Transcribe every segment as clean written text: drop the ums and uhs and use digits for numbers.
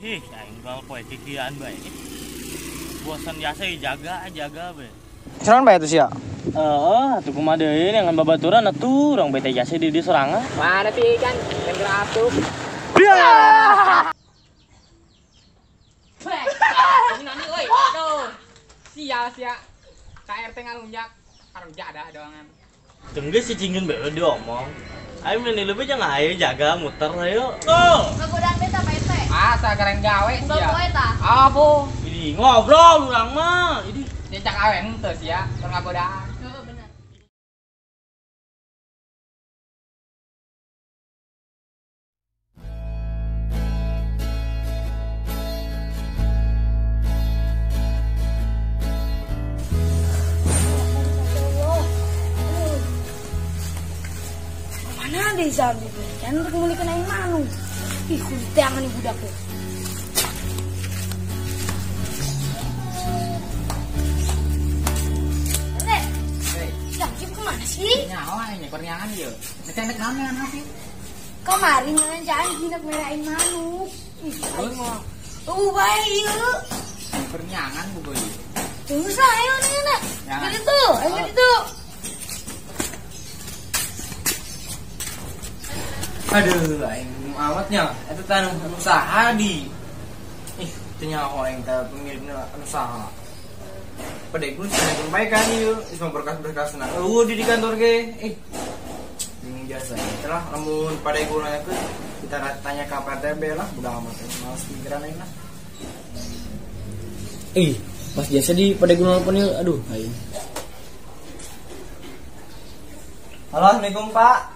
Ih, aing bal poe kikian bae. Bosan jasa jaga bae. Sorangan bae atuh sia. Heeh, atuh kumaha deui dengan babaturan atuh urang bete jasa di dieu sorangan. Mana sih kan kan geura atuh. Nani euy, aduh. Sial sia. Ka RT ngalunjak, harus jadah doangan. Tunggu si cingin bae diomong. Ayo mending lebih jangan ayo jaga muter ayo. Oh. Ngagodaan beta Pak RT. Asa gareng gawe sia. Ngobrol ta. Apo? Ini ngobrol urang mah. Ini cecak awe henteu sia, keur ngagodaan. Heeh bener. Mana desa gitu kan untuk mulihkan aing manu. Ih, kudu tangan ibu budak tuh. Rek, hey, kemana sih? Nyawa ini kurniaan ieu. Nek naon naon sih? Kemarin ngelanjaan hinak merah aing manu. Ih, aing mah. Bae ieu. Kurniaan bugo ieu. Terus lah ayo nih nak. Jadi tuh, ayo itu. Aduh, aing amatnya eta tanah anu saha di. Ih, teu nyaho aing teh pemilikna anu saha. Padahal cenah bae kan ieu, geus mah berkas-berkasna. Eueuh di kantor ge. Ih. Bingung jasa eta lah lamun padahal nanyakeun kita tanya ka PTB lah, budak amat males pikiran aing lah. Ih, pas jasa di padahal nelpon ieu, aduh aing. Halo, Assalamualaikum Pak.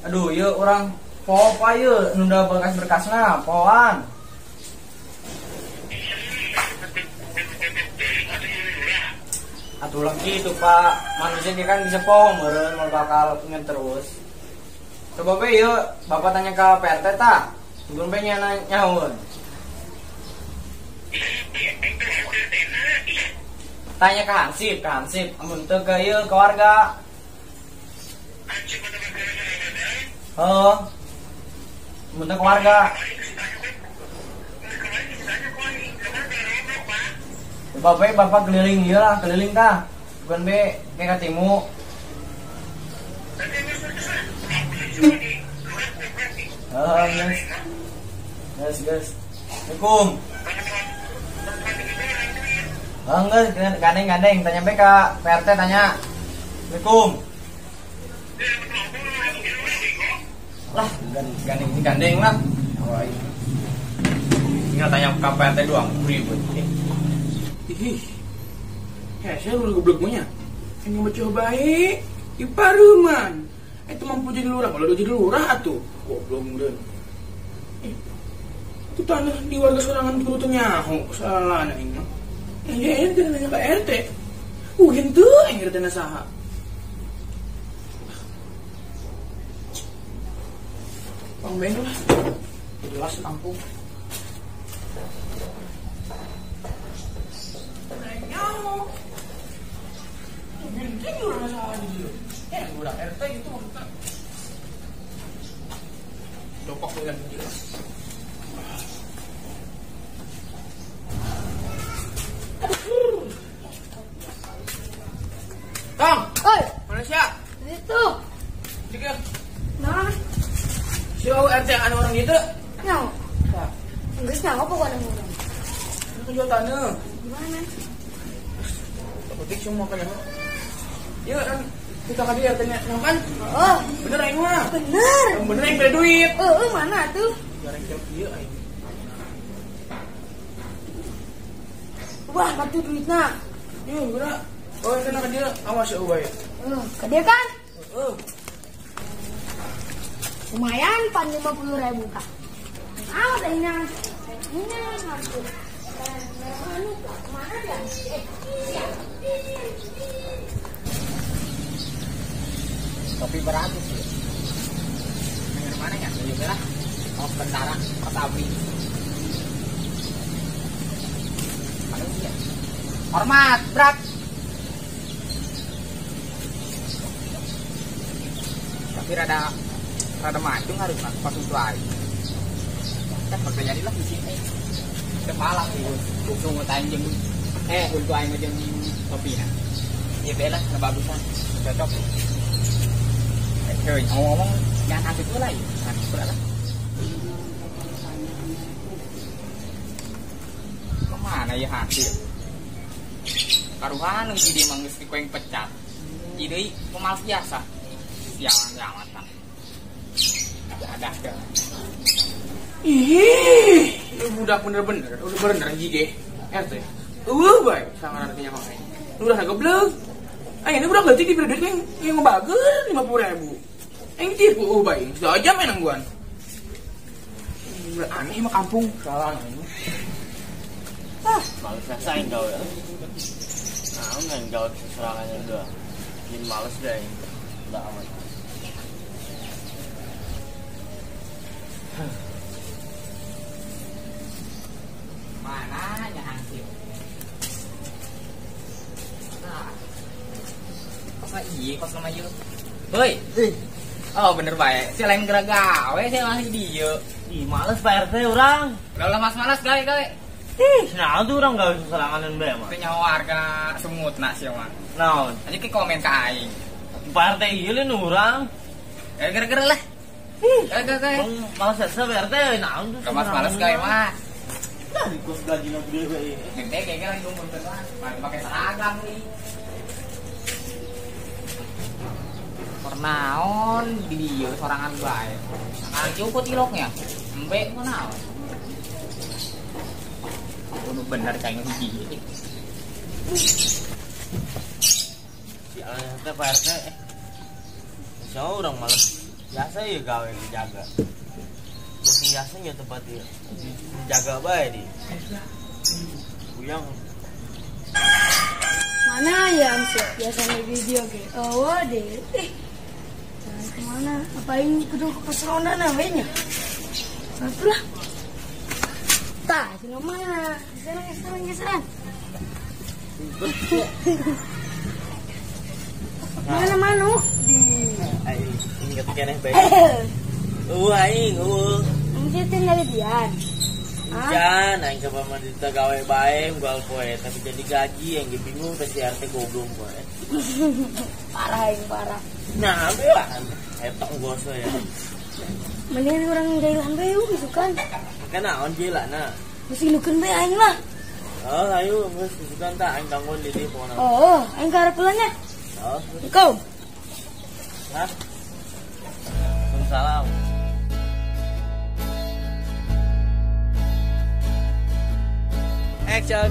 Aduh, ieu urang poho pa ieu nunda berkas-berkasna, pohoan. Atuh lah kitu Pak, manusia dia kan bisa poho meureun moal bakal inget terus. Coba be ieu Bapak tanya ka PRT tah. Tungguan be nya nyahoeun. Tanya ka Hansip, amun teu ka ieu ka warga. Oh, bentuk keluarga. Bapak keliling iya lah, keliling tah. Bukan be, kayak katimu. Oh, guys, guys, guys. Assalamualaikum. Oh, enggak, gandeng, tanya be ke PRT tanya. Assalamualaikum. Lah, gandeng ini gandeng lah. Oh, ini. Tinggal tanya ke PRT doang, ribet. Ih. Ya, saya lu goblok punya. Ini mau coba baik, iparuman. Itu mampu jadi lurah, kalau jadi lurah atuh. Goblok meureun. Itu tanah di warga sorangan kudu teu nyaho, salah aing mah. Ya, ini nanya ke RT. Henteu aing RT na saha. Bang Ben lah, jelas kampung. Nanya, mungkin orang salah di dia. Udah RT gitu maksudnya. Dopak bulan jelas. Tong, oi, Malaysia. Itu. Jika. Nah. Si RT anu orang gitu? Nyawa. Geus nyawa pokoknya orang. Ini jual tanah. Gimana? Takut semua kan ya. Iya kan kita kali RT-nya kan? Oh, bener aing mah. Bener. Yang bener aing beli duit. Heeh, mana tuh? Gareng jauh ieu aing. Wah, batu duitna. Yo, geura. Oh, kena ka dieu, awas ya bae. Heeh, ka dieu kan? Heeh. Lumayan pan 50.000 kak. Ah, ini ini satu. Anu kemana dia? Kopi beratus ya. Dari mana ya? Dari lah. Oh, tentara, Pak Abri. Manusia. Hormat, berat. Tapi rada Rada mancung harus mah pas untuk aing. Kan bakal jadilah di sini. Kepala ieu. Sungut aing jeung untuk aing jeung topina. Ieu bae lah kebagusan. Cocok. Ngomong-ngomong jangan asik pula ya. Asik pula lah. Kemana ya hasil? Karuhan nunggu dia manggis di kueng pecat. Jadi pemalas biasa. Sialan nyamatan. Ada ada. Ih, lu budak bener-bener, udah bener jige. RT. Baik, sangat artinya kok. Lu udah goblok. Ini budak leutik diberi duit yang ngebager 50.000. Aing tipu baik, sudah aja main nangguan. Aneh mah kampung salah ini. Ah, males rasain kau ya. Nah, nggak gawe seserangannya udah. Jadi males deh. Udah amat. Mana ya hasil? Nah. Kos iya, kos sama ieu. Hoi. Oh bener bae. Si lain gerak gawe, si masih dieu. Ih, males Pak RT urang. Udah malas-malas gawe gawe. Ih, nah tuh urang gawe seseranganan bae mah. Teu nyaho warga semut nak sia mah. Naon? Aja ke komen ka aing. Pak RT ieu lain urang. Gara-gara lah. Gawe gawe. Males asa Pak RT naon tuh. Malas-malas gawe mah. Nah, di kos gaji na gede bae. Gede kayaknya lagi ngumpul lah. Pakai seragam nih. Pernaon di dieu sorangan bae. Sangat cukup tiloknya. Embe naon. Kudu bener kayak hiji. Si alanya teh Pak RT. Jauh orang males. Biasa ya gawe dijaga. Bosnya biasanya tempat dia. Jaga bae di. Puyang. Mana ya amsep biasanya video ge. Oh deh. Jangan kemana? Apain kudu ke pasar namanya? Satu lah. Tah, sini mana? Geseran, geseran. Mana manuk? Di. Aing inget keneh bae. Aing, Mungkin tinggal dian. Hujan, aing coba mah dita gawe bae unggal poe, tapi jadi gaji yang bingung teh si RT goblok poe. Parah aing parah. Nah, bewa. Eta goso ya. Mendingan urang jailan bae yuk isukan. Kan naon jailana? Geus inukeun bae aing lah. Oh, ayo geus isukan tah aing tanggung di dieu pokona. Oh, aing ka hareup nya. Oh. Engkau. Hah? Salam. Action.